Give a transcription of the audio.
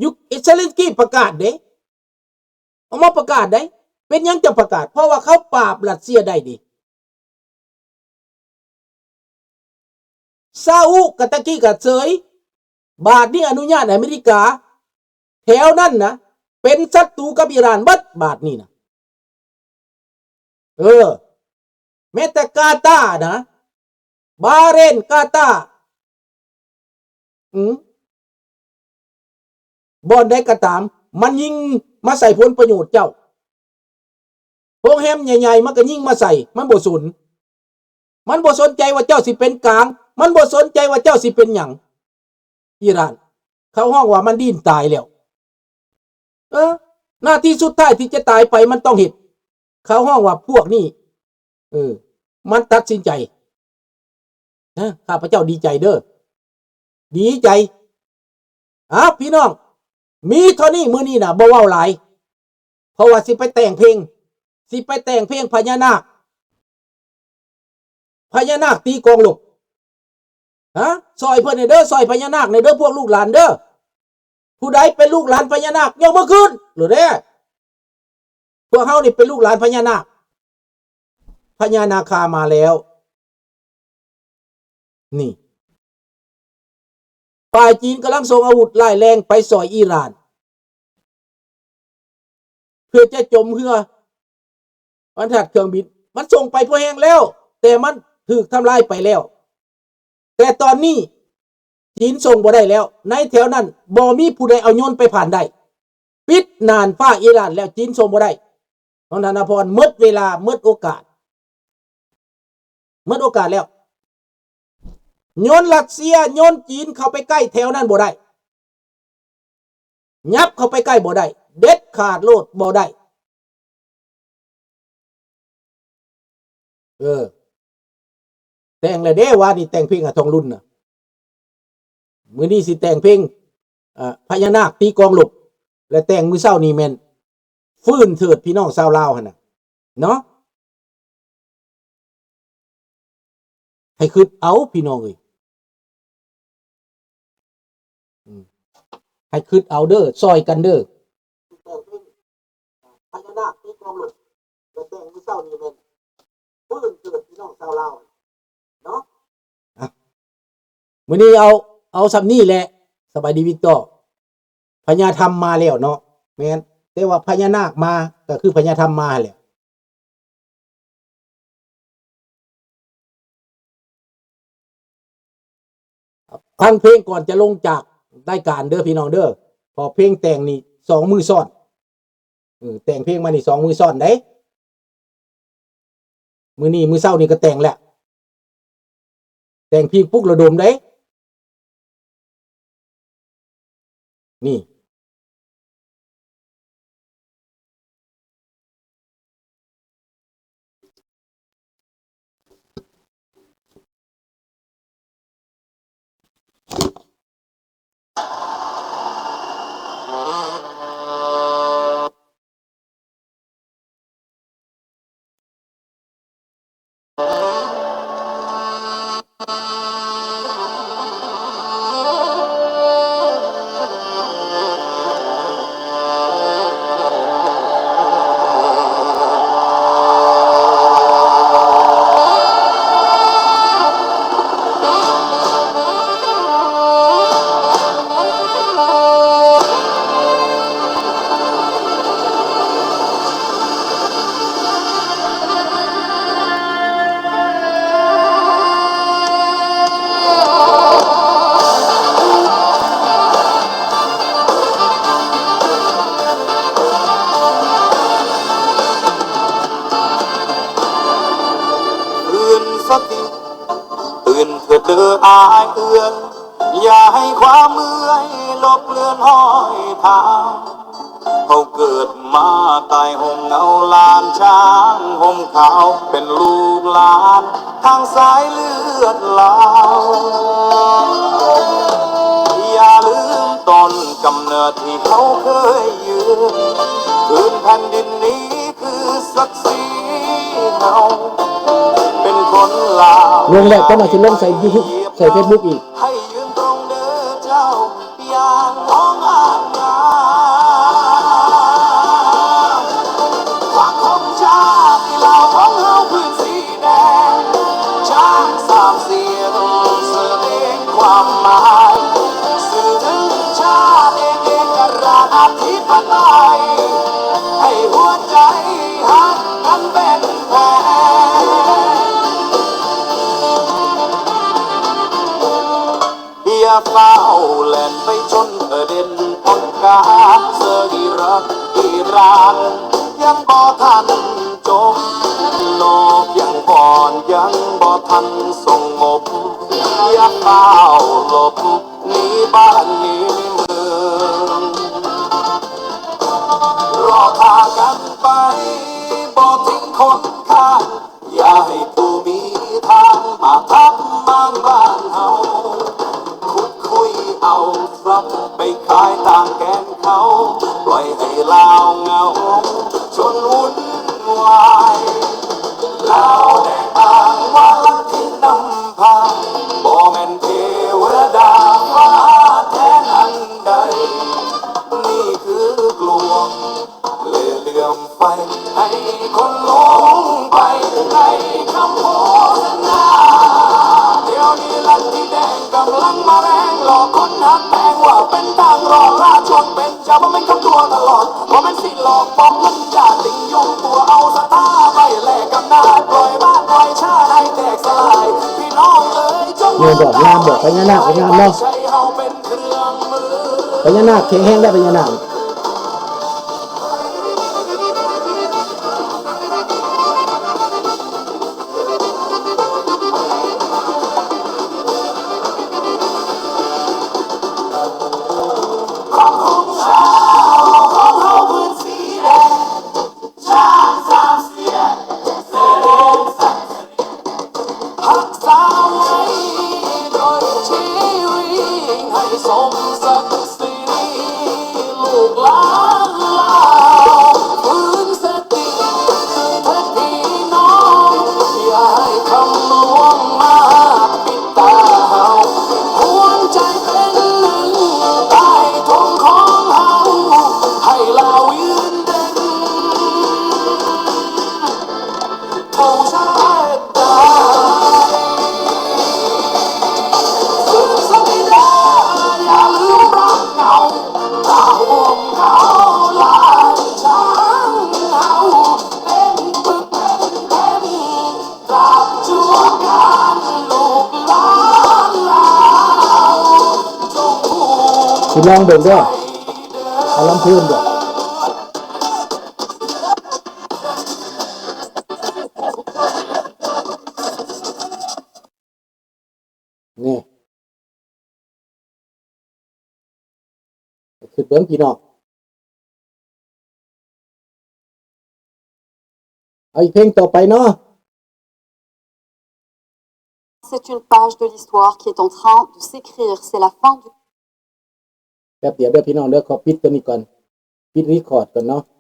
ຢູ່ ເຊເລັນສກີປະກາດເດ້ ອອກມາປະກາດໄດ໋. ເປັນຫຍັງຈັ່ງປະກາດ? ເພາະວ່າເຂົາປາບຣັດເຊຍໄດ້ເດ້. ຊາອຸກະຕະກີກະເສີຍ, ບາດນີ້ອະນຸຍາດໃຫ້ອາເມລິກາແຖວນັ້ນນະ ເປັນສັດຕູກັບອີຣານເບິດບາດນີ້ນະ. ເອີ ແມ້ແຕ່ກາຕານະ ບາເຣນ ກາຕາ ອືມ ບ່ອນໃດກໍຕາມ ມັນຍິງມາໃສ່ຜົນປະໂຫຍດເຈົ້າ. ໂຮງແຮມໃຫຍ່ໆ ມັນກໍຍິງມາໃສ່ ມັນບໍ່ສົນ. ມັນບໍ່ສົນໃຈວ່າເຈົ້າຊິເປັນກາງ, ມັນບໍ່ສົນໃຈວ່າເຈົ້າຊິເປັນຫຍັງ. ອີຣານ ເຂົາຮ້ອງວ່າມັນດີ້ນຕາຍແລ້ວ. ເອີ ໜ້າທີ່ສຸດທ້າຍທີ່ຈະຕາຍໄປມັນຕ້ອງເຮັດ. ເຂົາຮ້ອງວ່າພວກນີ້ ເອີ ມັນຕັດສິນໃຈ. ນະ ຂ້າພະເຈົ້າດີໃຈເດີ ດີໃຈ. ອ້າວ ພີ່ນ້ອງ ມີເທົ່ານີ້ ມື້ນີ້ນະ ບໍ່ເວົ້າຫຼາຍ ເພາະວ່າຊິໄປແຕ່ງເພງ ຊິໄປແຕ່ງເພງພະຍານາກ ພະຍານາກຕີກອງລົບ. ຮະ ຊ່ອຍເພິ່ນແດ່ເດີ ຊ່ອຍພະຍານາກແດ່ເດີ ພວກລູກຫຼານເດີ. ຜູ້ໃດເປັນລູກຫຼານພະຍານາກ ຍົກມືຂຶ້ນໂລດເດ້. ພວກເຮົານີ້ເປັນລູກຫຼານພະຍານາກ. ພະຍານາຄາມາແລ້ວ. ນີ້ ຝ່າຍຈີນກຳລັງສົ່ງອາວຸດຮ້າຍແຮງໄປຊ່ອຍອີຣານ ເພື່ອຈະຈົມເຮືອ ມັນທັດເຄື່ອງບິນ ມັນສົ່ງໄປພໍແຮງແລ້ວ ແຕ່ມັນຖືກທຳລາຍໄປແລ້ວ. ແຕ່ຕອນນີ້ຈີນສົ່ງບໍ່ໄດ້ແລ້ວ ໃນແຖວນັ້ນບໍ່ມີຜູ້ໃດເອົາຍົນໄປຜ່ານໄດ້. ປິດນ່ານຟ້າອີຣານແລ້ວ ຈີນສົ່ງບໍ່ໄດ້. ນ້ອງທະນາພອນ ໝົດເວລາ ໝົດໂອກາດ ໝົດໂອກາດແລ້ວ. ຍົນຣັດເຊຍ ຍົນຈີນເຂົ້າໄປໃກ້ແຖວນັ້ນບໍ່ໄດ້. ຫຍັບເຂົ້າໄປໃກ້ບໍ່ໄດ້ ເດັດຂາດໂລດ ບໍ່ໄດ້. ເອີ ແຕ່ງແລ້ວເດ້ ວານນີ້ແຕ່ງເພງໃຫ້ທອງລຸນນະ ມື້ນີ້ຊິແຕ່ງເພງ ເອີ ພະຍານາກຕີກອງລົບ ແລະແຕ່ງມື້ເຊົ້ານີ້ແມ່ນຟື້ນເທີດພີ່ນ້ອງຊາວລາວຫັ້ນນະເນາະ. ໃຫ້ຄິດເອົາພີ່ນ້ອງເອີຍ ອືມ ໃຫ້ຄິດເອົາເດີ ຊ່ອຍກັນເດີ. ພະຍານາກຕີກອງລົບ ແລະແຕ່ງມື້ເຊົ້ານີ້ແມ່ນຟື້ນເກີດພີ່ນ້ອງຊາວລາວເນາະ. ອ່ະ ມື້ນີ້ເອົາ ເອົາສ່ຳນີ້ແຫຼະ. ສະບາຍດີວິກຕໍ. ພະຍາທຳມາແລ້ວເນາະ. ແມ່ນ ແຕ່ວ່າພະຍານາກມາ ກໍຄືພະຍາທຳມາຫັ້ນແຫຼະ. ຟັງເພງກ່ອນຈະລົງຈາກລາຍການເດີພີ່ນ້ອງເດີ. ເພາະເພງແຕ່ງນີ້ສອງມື້ຊ້ອນ. ເອີ ແຕ່ງເພງມານີ້ສອງມື້ຊ້ອນເດ້. ມື້ນີ້ ມື້ເຊົ້ານີ້ກໍແຕ່ງແລ້ວ. ແຕ່ງເພງປຸກລະດົມເດ້. ນີ້ ຟື້ນສະຕິ ຕື່ນເຖີດເດີອ້າຍເອີຍ ຢ່າໃຫ້ຄວາມເມື່ອຍລົບເລືອນຮອຍທາງ. ເຮົາເກີດມາໃຕ້ຮົ່ມເງົາລ້ານຊ້າງຮົ່ມຂາວ ເປັນລູກຫຼານທາງສາຍເລືອດລາວ. ຢ່າລືມຕົ້ນກຳເນີດທີ່ເຮົາເຄີຍຢືນ ພື້ນແຜ່ນດິນນີ້ຄືສັກສີເຮົາ ເປັນຄົນລາວ. ລົງແລ້ວ ເຈົ້າໜ້າຊິລົງໃສ່ຢູທູບ ໃສ່ເຟສບຸກອີກ. ໃຫ້ຢືນຕົງເດີເຈົ້າ ຢ່າງຫ້ອງອານງາ ກັນໄວ້ ໃຫ້ຫົວໃຈຮັກກັນເປັນແທ້. ຢ່າຟ້າວແລ່ນໄປຊົນເອີເດັ່ນພົ້ນການ ເຊີອີຣັກອີຣານຍັງບໍ່ທັນຈົບ ໂລກຍັງອ່ອນຍັງບໍ່ທັນສະຫງົບ ຢ່າຟ້າວຫຼົບໜີບ້ານໜີເມືອງ ລໍຖ້າກັນໄປບໍ່ຖິ້ມຄົນຂ້າງ ຢ່າໃຫ້ຜູ້ມີທາງມາທັບມ້າງບ້ານເຮົາ ຂຸດຄຸຍເອົາຊັບໄປຂາຍຕ່າງແກນເຂົາ ປ່ອຍໃຫ້ລາວເຫງົາຈົນວຸ່ນວາຍ. ລາວແດ່ອ້າງວ່າລັດທິນຳພາ ບໍ່ແມ່ນເທວະດາຟ້າແທນອັນໃດ ນີ້ຄືກລວງ ເຫຼື່ອມໄຟໃຫ້ຄົນຫຼົງໄປໃນຄຳໂຄສະນາ. ດຽວນີ້ລັດທິແດງກຳລັງມາແລງ ຫຼອກຄົນຮັກແພງວ່າເປັນທາງລອດ ລາຊວນເປັນເຈົ້າ ບໍ່ແມ່ນຄຳຕົວະຕະຫຼອດ ບໍ່ແມ່ນສິຫຼອກ ບອກເງິນຢາດຕິງຍົງຕົວ ເອົາສັດທາໄປແລກອຳນາດ ປ່ອຍບ້ານປ່ອຍຊາດໃຫ້ແຕກສະຫຼາຍ ພີ່ນ້ອງເອີຍ ຈົ່ງ ງາມບໍ່ ງາມບໍ່ ພະຍານາກ ງາມບໍ່ ໃຊ້ເຮົາເປັນເຄື່ອງມື ພະຍານາກ ແຂງແຮງໄດ໋ພະຍານາກ. ຮັກສາໄວ້ໂດຍຊີວິດໃຫ້ສົມສັກສີ ລູກຫຼານລາວຟື້ນສະຕິ ເທີດພີ່ນ້ອງ ຢ່າໃຫ້ຄຳລວງມາປິດຕາເຮົາ ຮວມໃຈເປັນໜຶ່ງໃຕ້ທຸງຂອງເຮົາ ໃຫ້ລາວຢືນເດັ່ນ ເທົ່າຊາດໃດ. ສືບສະຕິດາ ຢ່າລືມຮັກເຮົາ ຕາຫວງເຮົາ ລ້າງຊ້າງເຮົາ ເປັນປຶກເປັນເພັນ ຕາບຊົ່ວການ ລູກຫຼານລາວ ຈົ່ງພູມ ຊິລອງເບິ່ງເດີ້ ເອົາລຳເພີນເດີ້. ນີ້ ຄຶດເບິ່ງພີ່ນ້ອງ ເອົາອີກເພງຕໍ່ໄປເນາະ. C'est une page de l'histoire qui est en train de s'écrire. C'est la fin du ແປັບດຽວເດີ້ພີ່ນ້ອງເດີ້ ຂໍປິດຕົວນີ້ກ່ອນ ປິດ record ກ່ອນເນາະ.